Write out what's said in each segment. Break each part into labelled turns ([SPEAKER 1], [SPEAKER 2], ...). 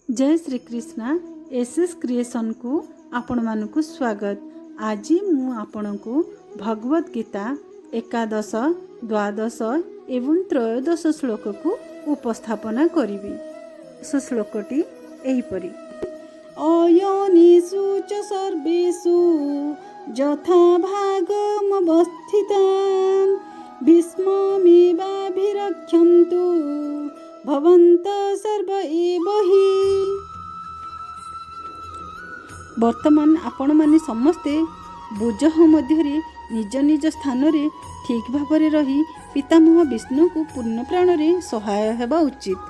[SPEAKER 1] ଜୟ Shrikrishna. S S କ୍ରିଏସନ୍କୁ ଆପଣମାନଙ୍କୁ ସ୍ୱାଗତ। ଆଜି ମୁଁ ଆପଣଙ୍କୁ ଭଗବତ ଗୀତା ଏକାଦଶ, ଦ୍ୱାଦଶ ଏବଂ ତ୍ରୟୋଦଶ ଶ୍ଲୋକକୁ ଉପସ୍ଥାପନା କରିବି। ସେ ଶ୍ଲୋକଟି ଏହିପରି: ଅୟୋନିଷୁ ଚ ସର୍ବେଷୁ ଯଥା ଭାଗମବସ୍ଥିତା ଭୀଷ୍ମମେବାଭିରକ୍ଷନ୍ତୁ ଭବନ୍ତ ସର୍ବ ଏବ ହି। ବର୍ତ୍ତମାନ ଆପଣମାନେ ସମସ୍ତେ ଭୁଜହ ମଧ୍ୟରେ ନିଜ ନିଜ ସ୍ଥାନରେ ଠିକ୍ ଭାବରେ ରହି ପିତାମହ ଭୀଷ୍ମଙ୍କୁ ପୂର୍ଣ୍ଣ ପ୍ରାଣରେ ସହାୟ ହେବା ଉଚିତ।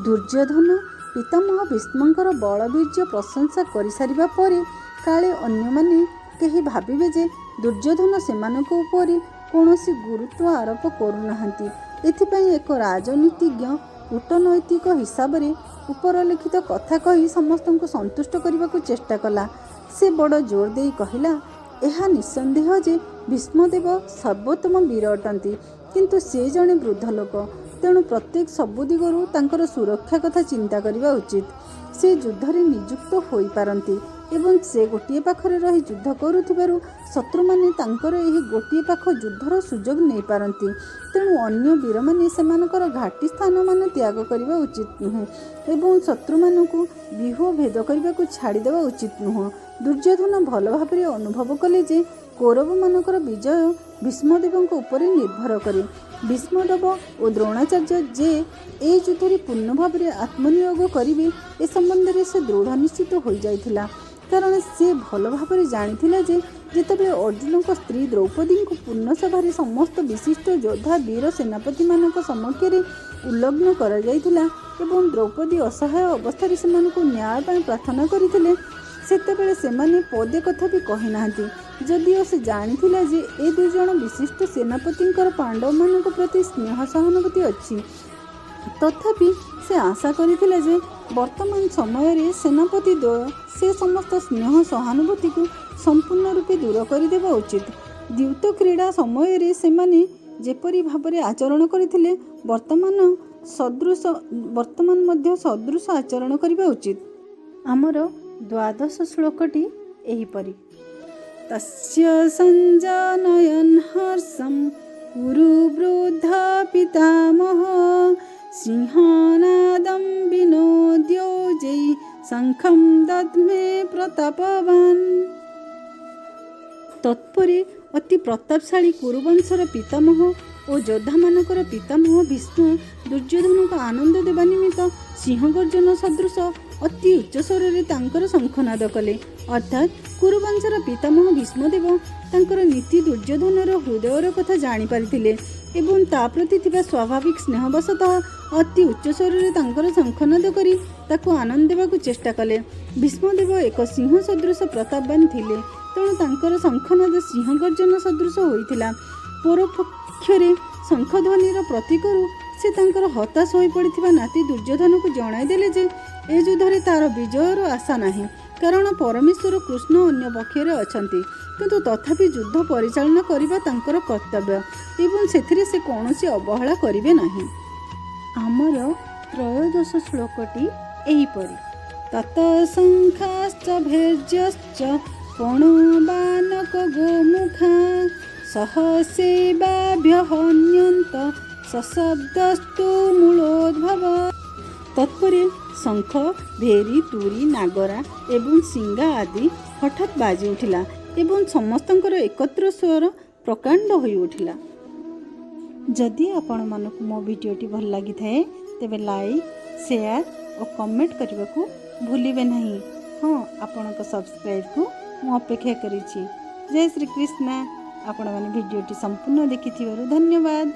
[SPEAKER 1] ଦୁର୍ଯ୍ୟୋଧନ ପିତାମହ ଭୀଷ୍ମଙ୍କର ବଳବୀର୍ଯ୍ୟ ପ୍ରଶଂସା କରିସାରିବା ପରେ କାଳେ ଅନ୍ୟମାନେ କେହି ଭାବିବେ ଯେ ଦୁର୍ଯ୍ୟୋଧନ ସେମାନଙ୍କ ଉପରେ କୌଣସି ଗୁରୁତ୍ୱ ଆରୋପ କରୁନାହାନ୍ତି, ଏଥିପାଇଁ ଏକ ରାଜନୀତିଜ୍ଞ କୂଟନୈତିକ ହିସାବରେ ଉପରଲିଖିତ କଥା କହି ସମସ୍ତଙ୍କୁ ସନ୍ତୁଷ୍ଟ କରିବାକୁ ଚେଷ୍ଟା କଲା। ସେ ବଡ଼ ଜୋର ଦେଇ କହିଲା, ଏହା ନିଃସନ୍ଦେହ ଯେ ଭୀଷ୍ମଦେବ ସର୍ବୋତ୍ତମ ବୀର ଅଟନ୍ତି, କିନ୍ତୁ ସେ ଜଣେ ବୃଦ୍ଧ ଲୋକ। ତେଣୁ ପ୍ରତ୍ୟେକ ସବୁ ଦିଗରୁ ତାଙ୍କର ସୁରକ୍ଷା କଥା ଚିନ୍ତା କରିବା ଉଚିତ। ସେ ଯୁଦ୍ଧରେ ନିଯୁକ୍ତ ହୋଇପାରନ୍ତି ଏବଂ ସେ ଗୋଟିଏ ପାଖରେ ରହି ଯୁଦ୍ଧ କରୁଥିବାରୁ ଶତ୍ରୁମାନେ ତାଙ୍କର ଏହି ଗୋଟିଏ ପାଖ ଯୁଦ୍ଧର ସୁଯୋଗ ନେଇପାରନ୍ତି। ତେଣୁ ଅନ୍ୟ ବୀରମାନେ ସେମାନଙ୍କର ଘାଟି ସ୍ଥାନମାନ ତ୍ୟାଗ କରିବା ଉଚିତ ନୁହେଁ ଏବଂ ଶତ୍ରୁମାନଙ୍କୁ ବ୍ୟୂହ ଭେଦ କରିବାକୁ ଛାଡ଼ିଦେବା ଉଚିତ ନୁହେଁ। ଦୁର୍ଯ୍ୟୋଧନ ଭଲ ଭାବରେ ଅନୁଭବ କଲେ ଯେ କୌରବମାନଙ୍କର ବିଜୟ ଭୀଷ୍ମଦେବଙ୍କ ଉପରେ ନିର୍ଭର କରେ। ଭୀଷ୍ମଦେବ ଓ ଦ୍ରୋଣାଚାର୍ଯ୍ୟ ଯେ ଏ ଯୁଦ୍ଧରେ ପୂର୍ଣ୍ଣ ଭାବରେ ଆତ୍ମନିୟୋଗ କରିବେ, ଏ ସମ୍ବନ୍ଧରେ ସେ ଦୃଢ଼ ନିଶ୍ଚିତ ହୋଇଯାଇଥିଲା। କାରଣ ସେ ଭଲ ଭାବରେ ଜାଣିଥିଲା ଯେ ଯେତେବେଳେ ଅର୍ଜୁନଙ୍କ ସ୍ତ୍ରୀ ଦ୍ରୌପଦୀଙ୍କୁ ପୂର୍ଣ୍ଣ ସଭାରେ ସମସ୍ତ ବିଶିଷ୍ଟ ଯୋଦ୍ଧା ବୀର ସେନାପତିମାନଙ୍କ ସମକ୍ଷରେ ଉଲଗ୍ନ କରାଯାଇଥିଲା ଏବଂ ଦ୍ରୌପଦୀ ଅସହାୟ ଅବସ୍ଥାରେ ସେମାନଙ୍କୁ ନ୍ୟାୟ ପାଇଁ ପ୍ରାର୍ଥନା କରିଥିଲେ, ସେତେବେଳେ ସେମାନେ ପଦେ କଥା ବି କହିନାହାନ୍ତି। ଯଦିଓ ସେ ଜାଣିଥିଲା ଯେ ଏ ଦୁଇଜଣ ବିଶିଷ୍ଟ ସେନାପତିଙ୍କର ପାଣ୍ଡବମାନଙ୍କ ପ୍ରତି ସ୍ନେହ ସହାନୁଭୂତି ଅଛି, ତଥାପି ସେ ଆଶା କରିଥିଲା ଯେ ବର୍ତ୍ତମାନ ସମୟରେ ସେନାପତି ଦ୍ୱୟ ସେ ସମସ୍ତ ସ୍ନେହ ସହାନୁଭୂତିକୁ ସମ୍ପୂର୍ଣ୍ଣ ରୂପେ ଦୂର କରିଦେବା ଉଚିତ। ଦ୍ୟୁତ କ୍ରୀଡ଼ା ସମୟରେ ସେମାନେ ଯେପରି ଭାବରେ ଆଚରଣ କରିଥିଲେ, ବର୍ତ୍ତମାନ ମଧ୍ୟ ସଦୃଶ ଆଚରଣ କରିବା ଉଚିତ। ଆମର ଦ୍ୱାଦଶ ଶ୍ଲୋକଟି ଏହିପରି: ତସ୍ୟ ସଞ୍ଜନୟନ୍ ହର୍ଷಂ କୁରୁ ବୃଦ୍ଧ ପିତାମହ ସିଂହନାଦಂ ବିନୋଦ୍ୟୌଜୈ ଶଙ୍ଖಂ ଦଧ୍ମେ ପ୍ରତାପବାନ୍। ତତ୍ପରେ ଅତି ପ୍ରତାପଶାଳୀ କୁରୁବଂଶର ପିତାମହ ଓ ଯୋଦ୍ଧାମାନଙ୍କର ପିତାମହ ଭୀଷ୍ମ ଦୁର୍ଯ୍ୟୋଧନକୁ ଆନନ୍ଦ ଦେବା ନିମିତ୍ତ ସିଂହଗର୍ଜନ ସଦୃଶ ଅତି ଉଚ୍ଚସ୍ୱରରେ ତାଙ୍କର ଶଙ୍ଖନାଦ କଲେ। ଅର୍ଥାତ୍ କୁରୁବଂଶର ପିତାମହ ଭୀଷ୍ମଦେବ ତାଙ୍କର ନୀତି ଦୁର୍ଯ୍ୟୋଧନର ହୃଦୟର କଥା ଜାଣିପାରିଥିଲେ ଏବଂ ତା ପ୍ରତି ଥିବା ସ୍ୱାଭାବିକ ସ୍ନେହବଶତଃ ଅତି ଉଚ୍ଚସ୍ୱରରେ ତାଙ୍କର ଶଙ୍ଖନାଦ କରି ତାକୁ ଆନନ୍ଦ ଦେବାକୁ ଚେଷ୍ଟା କଲେ। ଭୀଷ୍ମଦେବ ଏକ ସିଂହ ସଦୃଶ ପ୍ରତାପବାନ ଥିଲେ, ତେଣୁ ତାଙ୍କର ଶଙ୍ଖନାଦ ସିଂହ ଗର୍ଜନ ସଦୃଶ ହୋଇଥିଲା। ପରୋକ୍ଷରେ ଶଙ୍ଖଧ୍ୱନିର ପ୍ରତୀକରୁ ସେ ତାଙ୍କର ହତାଶ ହୋଇପଡ଼ିଥିବା ନାତି ଦୁର୍ଯ୍ୟୋଧନକୁ ଜଣାଇଦେଲେ ଯେ ଏ ଯୁଦ୍ଧରେ ତାର ବିଜୟର ଆଶା ନାହିଁ, କାରଣ ପରମେଶ୍ୱର କୃଷ୍ଣ ଅନ୍ୟ ପକ୍ଷରେ ଅଛନ୍ତି। କିନ୍ତୁ ତଥାପି ଯୁଦ୍ଧ ପରିଚାଳନା କରିବା ତାଙ୍କର କର୍ତ୍ତବ୍ୟ ଏବଂ ସେଥିରେ ସେ କୌଣସି ଅବହେଳା କରିବେ ନାହିଁ। ଆମର ତ୍ରୟୋଦଶ ଶ୍ଲୋକଟି ଏହିପରି: ତତ ଶଙ୍ଖାଶ୍ଚ ଭେର୍ଯ୍ୟଶ୍ଚ ପଣବାନକ ଗୋମୁଖା ସହସୈବାଭ୍ୟହନ୍ୟନ୍ତ ସଶବ୍ଦସ୍ତୁ ମୂଳୋଦ୍ଭବ। ତତ୍ପରେ ଶଙ୍ଖ, ଭେରୀ, ତୂରୀ, ନାଗରା ଏବଂ ଶିଙ୍ଗା ଆଦି ହଠାତ୍ ବାଜି ଉଠିଲା ଏବଂ ସମସ୍ତଙ୍କର ଏକତ୍ର ସ୍ୱର ପ୍ରକାଣ୍ଡ ହୋଇଉଠିଲା। ଯଦି ଆପଣମାନଙ୍କୁ ମୋ ଭିଡ଼ିଓଟି ଭଲ ଲାଗିଥାଏ, ତେବେ ଲାଇକ୍, ସେୟାର ଓ କମେଣ୍ଟ କରିବାକୁ ଭୁଲିବେ ନାହିଁ। ହଁ, ଆପଣଙ୍କ ସବସ୍କ୍ରାଇବକୁ ମୁଁ ଅପେକ୍ଷା କରିଛି। ଜୟ ଶ୍ରୀକୃଷ୍ଣ। ଆପଣମାନେ ଭିଡ଼ିଓଟି ସମ୍ପୂର୍ଣ୍ଣ ଦେଖିଥିବାରୁ ଧନ୍ୟବାଦ।